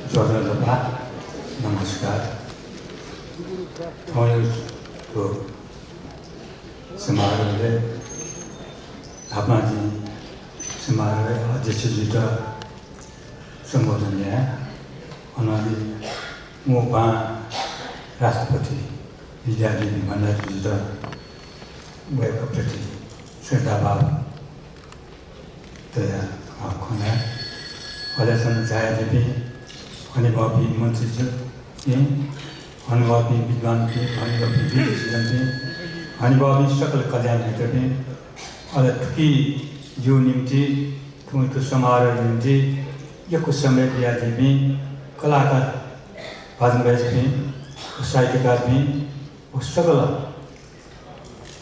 ज्वरलपा नमस्कार थोयको समारोहले थापाजी समारोह अध्यक्षजी त सम्बोधन यहाँ उनीहरूले म राष्ट्रपति विद्यादेवी भण्डारीजी त उहाँको प्रति श्रद्धाभाव तया खुना अहिलेसम्म छायादेवी अनुभवी मन्त्रीज्यू अनुभवी विद्वान अनुभवी विद्वान अनुभवी सकल कल्याण हेतु अहिले ठुकी यो निम्ति ठुलो समारोह निम्ति यो समय विद्यादेवी कलाकार भाजनभाइ साहित्यकार भी सकल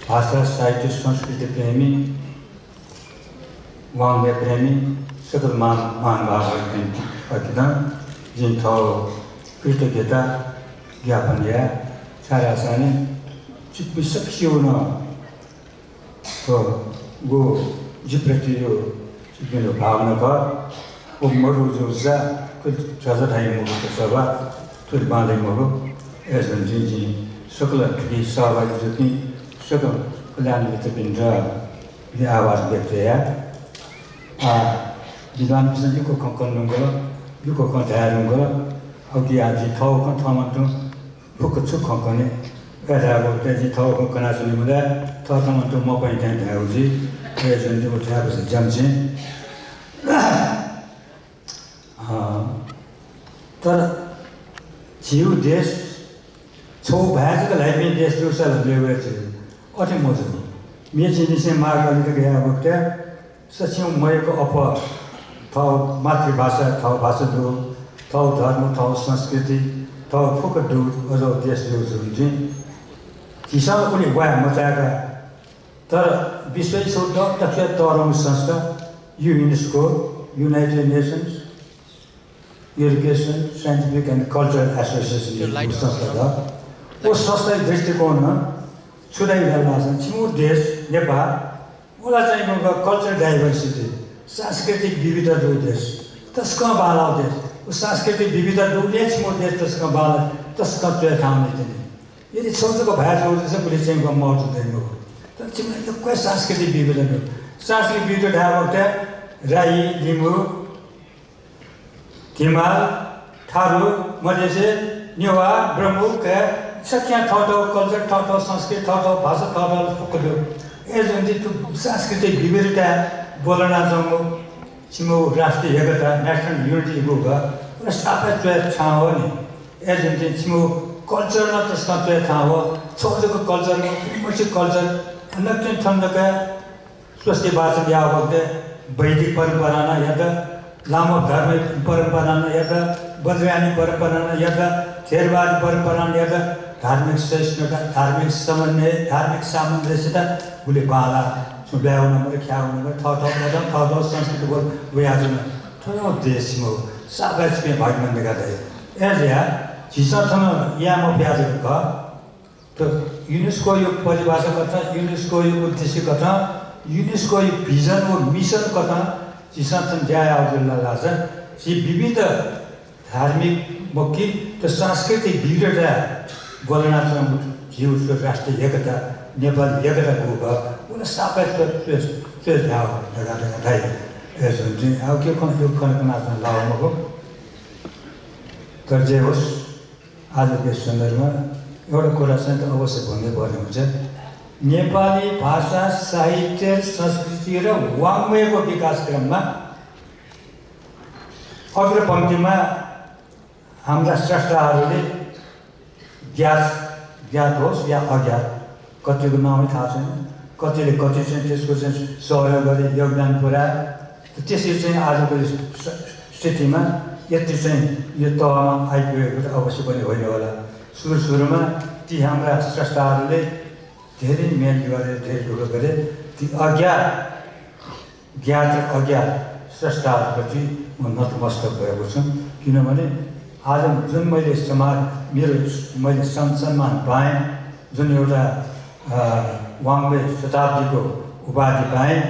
भाषा साहित्य संस्कृति प्रेमी वाङ्मय प्रेमी सकल महानुभावहरूमा जिन ठाउँ कृतज्ञता ज्ञापन या सारा सानी विसक्सिउन तो गो जिप्रति यो मेरो भावना का वो मरु जो जा कुछ जजाधाई मुगु सभा तुर बाँधे मुगु ऐसा जी सकल की सहभागी जितनी सकल कल्याण वित्त ये आवाज व्यक्त है विद्वान पिछले को कंकन लूँगा यो को कंधार लूँगा अब कि आज थाव का थामंतु बुक चुप कंकने ऐसा बोलते जी थाव को कना सुनी मुझे थाव थामंतु मौका ही कहते हैं उसी ऐसे जी वो थाव से जमचे तर जीव देश छो भाषा का लाइफ में देश दूसरा लगे हुए थे और थे मौजूद मेरे जिसे मार्ग वाले का गया वक्त सचिव मय को अप थाव मातृभाषा थाव भाषा दो थाव धर्म थाव संस्कृति थाव फुक दो और देश दूसरे जी किसान को नहीं हुआ मचाएगा तर विश्व शोध तथ्य तौरों संस्था UNESCO United Nations Education, Scientific and Cultural Association संस्था वो संस्था दृष्टिकोण छुट्याइरहेको छ छिमेकी देश नेपाल उसलाई चाहिँ कल्चरल डाइभर्सिटी सांस्कृतिक विविधता जो देश त्यसका बाला देश उस सांस्कृतिक विविधता डुब्ने छिमेकी देश त्यसका बाला त्यसका त्यो ठाउँ नै थिए यदि छोटो भाइ छोटो चाहिँ पुलिस चाहिँ मौजूद हुँदैन तर छिमेकी यो कोही सांस्कृतिक विविधता सांस्कृतिक विविधता ढाबा राई लिम्बू हिमाल थारू मधेसी नेवा ब्रह्मुख सख्या ठाउँ कल्चर ठाउँ संस्कृति ठाउँ भाषा ठाउँ फुक्यो एजेन्ट सांस्कृतिक विविधता बोलना जम्मू छिमो राष्ट्रिय एकता नेशनल युनिटी बुगा र सापै ठाउँ हो नि एजेन्ट छिमो कल्चर न त्यसका ठाउँ हो छोटोको कल्चर मसी कल्चर अन्य ठण्डका स्वस्थ भाषा या वक्त वैदिक परम्परा न या त लामो धार्मिक परंपरा या बद्रियानी परंपरा या थेरवादी परंपरा या धार्मिक सहिष्णुता धार्मिक समन्वय धार्मिक सामंजस्यता उसले बाला ब्याउन मरे ख्याउन ठाउँ संस्कृति बोल उयाजुन ठुलो देशमा साबाज में भागमन गर्दै एज या झिसथन या म प्याजको क तो यूनेस्को यो परिभाषा कथा यूनेस्को यो उद्देश्य कथा यूनेस्को यो भिजन और मिशन कथा जिसंतन जाय आउजला लाजा जी विविध धार्मिक मुख्य तो सांस्कृतिक विविधता बोलना चाहिँ जीव राष्ट्रिय एकता नेपाल एकता को उन सापै त्यो जाओ लगा ढाई ऐसे चाहिँ अब के कोन यो खनकना लाउनु हो तर जे होस् आजको सन्दर्भमा एउटा कुरा चाहिँ अवश्य भन्नै पर्ने हुन्छ नेपाली भाषा साहित्य संस्कृति र वाङ्मयको विकास क्रममा अग्रपंक्तिमा हाम्रा स्रष्टाहरूले ज्ञात होस् या अज्ञात कतिको नामै थाहा छैन कतिले कति चाहिँ त्यसको चाहिँ सहयोग गरे योगदान पुर्याए त्यसरी चाहिँ आजको स्थितिमा यति चाहिँ यो तहमा आइपुगेको त अवश्य पनि होइन होला सुरुमा ती हाम्रा स्रष्टाहरूले धेरै मेहनत गरे धेरै ठुलो गरे ती ज्ञात अज्ञात स्रष्टाहरूप्रति म नतमस्तक भएको छु किनभने आज जुन मैले समाज मैले सम्मान पाएँ जुन एउटा वाङ्मय शताब्दीको उपाधि पाएँ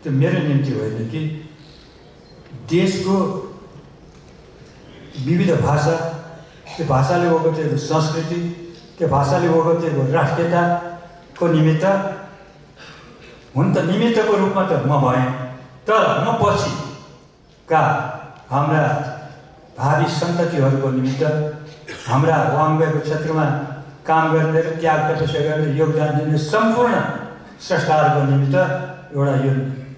त्यो मेरो निम्ति होइन कि देशको विविध भाषा, त्यो भाषाले ओगटेको संस्कृति, त्यो भाषाले ओगटेको राष्ट्रियताको निमित्त हुन त निमित्तको रूपमा त म भएँ, तर म पछिका हाम्रा भावी सन्ततिहरूको निमित्त, हाम्रा वाङ्मयको क्षेत्रमा काम गर्ने र त्याग तपस्या गर्ने योगदान दिने सम्पूर्ण स्रष्टाहरूको निमित्त एउटा यो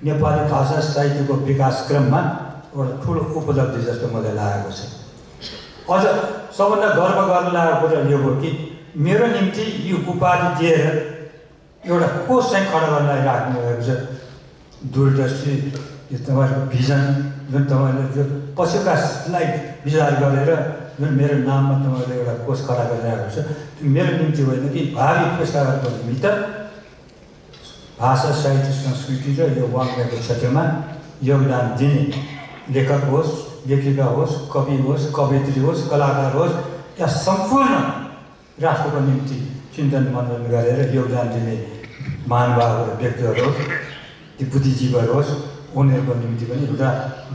नेपाली भाषा साहित्यको विकास क्रममा एउटा ठुलो उपलब्धि जस्तो मलाई लागेको छ। अझ सबभन्दा गर्व गर्न लागेको कुरा यो हो कि मेरो निम्ति यो उपाधि दिएर एउटा कोष चाहिँ खडा गर्न राख्नु भएको छ। दूरदर्शी यो तपाईँहरूको भिजन जुन तपाईँले जो पछिका स्लाइड विचार गरेर जुन मेरो नाममा तपाईँले एउटा कोष खडा गरिरहेको छ, त्यो मेरो निम्ति होइन कि भावी पुस्ताहरूको निमित्त भाषा साहित्य संस्कृति र यो वाङ्मयको क्षेत्रमा योगदान दिने लेखक होस्, लेखिका होस्, कवि होस्, कवयित्री होस्, कलाकार होस्, या सम्पूर्ण राष्ट्रको निम्ति चिन्तन मनन गरेर योगदान दिने महानुभावहरू व्यक्तिहरू होस्, ती बुद्धिजीवीहरू होस्, उनीहरूको निम्ति पनि एउटा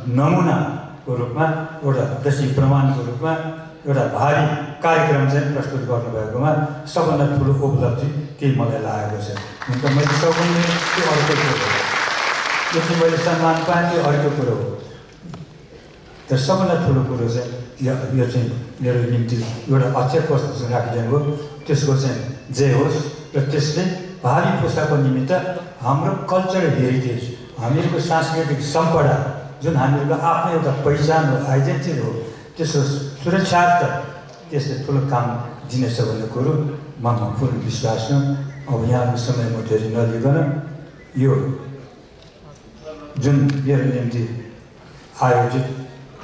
नमुनाको रूपमा, एउटा दृष्टि प्रमाणको रूपमा एउटा भारी कार्यक्रम चाहिँ प्रस्तुत गर्नुभएकोमा सबभन्दा ठुलो उपलब्धि केही मलाई लागेको छ। हुन त मैले सबैले त्यो अर्को कुरो हो, यो चाहिँ मैले सम्मान पाएँ, त्यो अर्को कुरो हो। तर सबभन्दा ठुलो कुरो चाहिँ यो चाहिँ मेरो निम्ति एउटा अक्षर कोष राखिदिनु हो, त्यसको चाहिँ जय होस् र त्यसले भावी पुस्ताको निमित्त हाम्रो कल्चरल हेरिटेज, हामीहरूको सांस्कृतिक सम्पदा, जुन हामीहरूको आफ्नो एउटा पहिचान हो, आइडेन्टिटी हो, त्यसको सुरक्षार्थ त्यसले ठुलो काम दिनेछ भन्ने कुरो ममा पूर्ण विश्वास छ। अब यहाँको समय म धेरै नलिकन यो जुन मेरो निम्ति आयोजित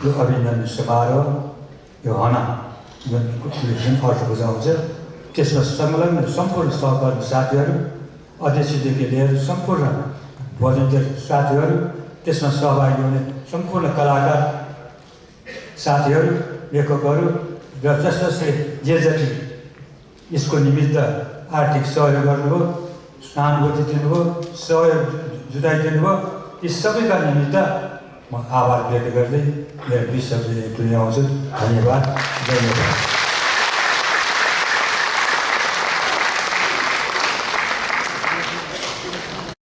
यो अभिनन्दन समारोह, यो हना जुन अर्थ बुझाउँछ, त्यसमा संलग्न सम्पूर्ण सहकर्मी साथीहरू, अध्यक्षदेखि लिएर सम्पूर्ण भोलिन्टियर साथीहरू, त्यसमा सहभागी हुने सम्पूर्ण कलाकार साथीहरू, लेखकहरू र जसले जे जति यसको निमित्त आर्थिक सहयोग गर्नुभयो, सहानुभूति दिनुभयो, सहयोग जुटाइदिनुभयो, यी सबैका निमित्त म आभार व्यक्त गर्दै मेरो 20 शब्द टुङ्ग्याउँछु। धन्यवाद।